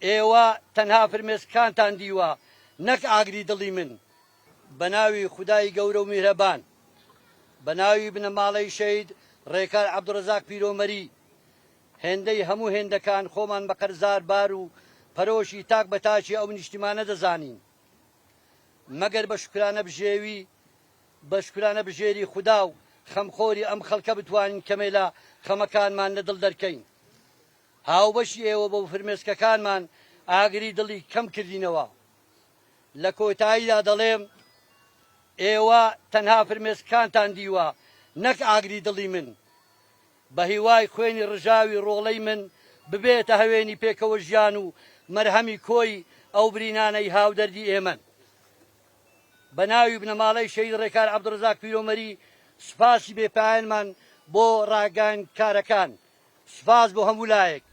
ئێوە تەنها فرمێسکانتان دیوە نەک ئاگری دڵی من. بە ناوی خودای گەورە و میهرەبان، بە ناوی بنەماڵەی شەهید ڕێکار عەبدولڕەزاق پیرۆمەری، هێندەی هەموو هێندەکان خۆمان بە قەرزار بار و پەرۆشی تاک بە تاکی ئەو نیشتیمانە دەزانین. مەگەر بە شوکرانە بژێوی بە شوکرانە بژێری خودا و خەمخۆری ئەم خەڵکە بتوانین کەمێ لە خەمەکانمان لە دڵ دەرکەین. هاوبەشی ئێوە بۆ فرمێسکەکانمان ئاگری دڵی کەم کردینەوە. لە کۆتاییدا دەڵێم ئێوە تەنها فرمێسکانتان دیوە نەک ئاگری دڵی من. بە هیوای خوێنی ڕژاوی ڕۆڵەی من ببێتە هەوێنی پێکەوە ژیان و مەرهەمی کۆی ئەو برینانەی هاودەردی ئێمەن. بە ناوی بنەماڵەی شەهید ڕێکار عەبدولڕەزاق پیرۆمەری سوپاسی بێ پایانمان بۆ ڕاگەیاندکارەکان. سوپاس بۆ هەموو لایەک.